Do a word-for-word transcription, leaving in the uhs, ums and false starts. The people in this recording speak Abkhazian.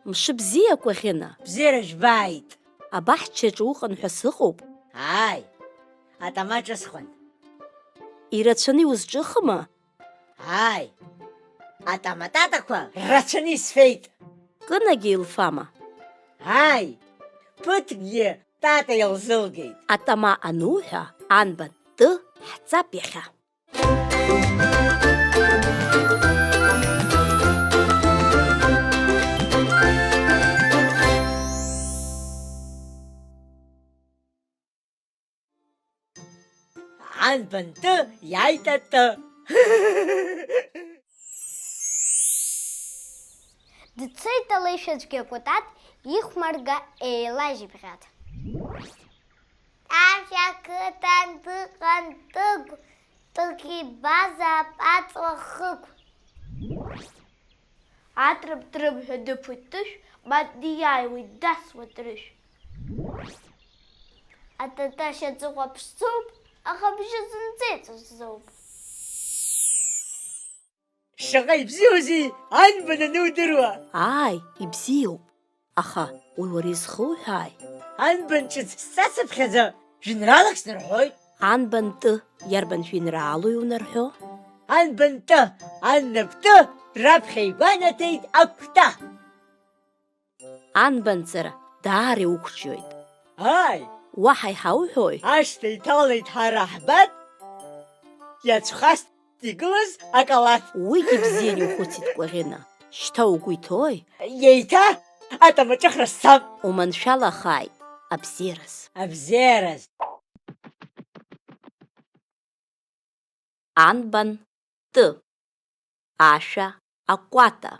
Мшыбзиа, Кәаӷьына! Бзиара жәбааит! Абаҳчаҿы уҟан ҳәа сыҟоуп. Ааи, атама ҿысхуан. Ирацәаны иузҿыхма? Ааи, атама татақәа рацәаны исфеит. Кынагьы илфама? Ааи, ԥыҭкгьы тата илзылгеит. Атама ануҳәа, анбан ты ҳҵап иахьа. Анбан ты иааит атты. Дцеит алеишәацәгьа Кәатат ихәмарга еилажьыбӷьаҭ. Ашәа қыҭан дыҟан Тыгә, Тыгә ибазаап аҵла хыгә. Атрым-трымҳәа дыԥоит Тышә, ма диааиуеит дасуа Трышә. Атата шьаҵыхәа ԥшӡоуп, аха абжьы зынӡа иҵәахӡоуп. Шаҟа ибзиоузеи анбан анудыруа! Ааи, ибзиоуп, аха уи уара изхуҳәааи? Анбан ҿыц сҵацыԥхьаӡа жәеинраалак снарҳәоит. Анбан ты иарбан жәеинраалои унарҳәо? Анбан ты, аннап ты, раԥхьа игәанаҭеит акәта. Анбанҵара даара иуқәҿиоит. Ааи! Уаҳа иҳауҳәои? Ашҭа иҭалеит ҳара ҳбат, иацәхасҵ игылаз акалаҭ. Уигьы бзианы иухәыцит, Кәаӷьына. Шьҭа угәы иҭои? Еиҭа атамаҿыхра сцап. Уманшәалахааит, абзиараз. Абзиараз. Анбан ты. Ашәа акәата.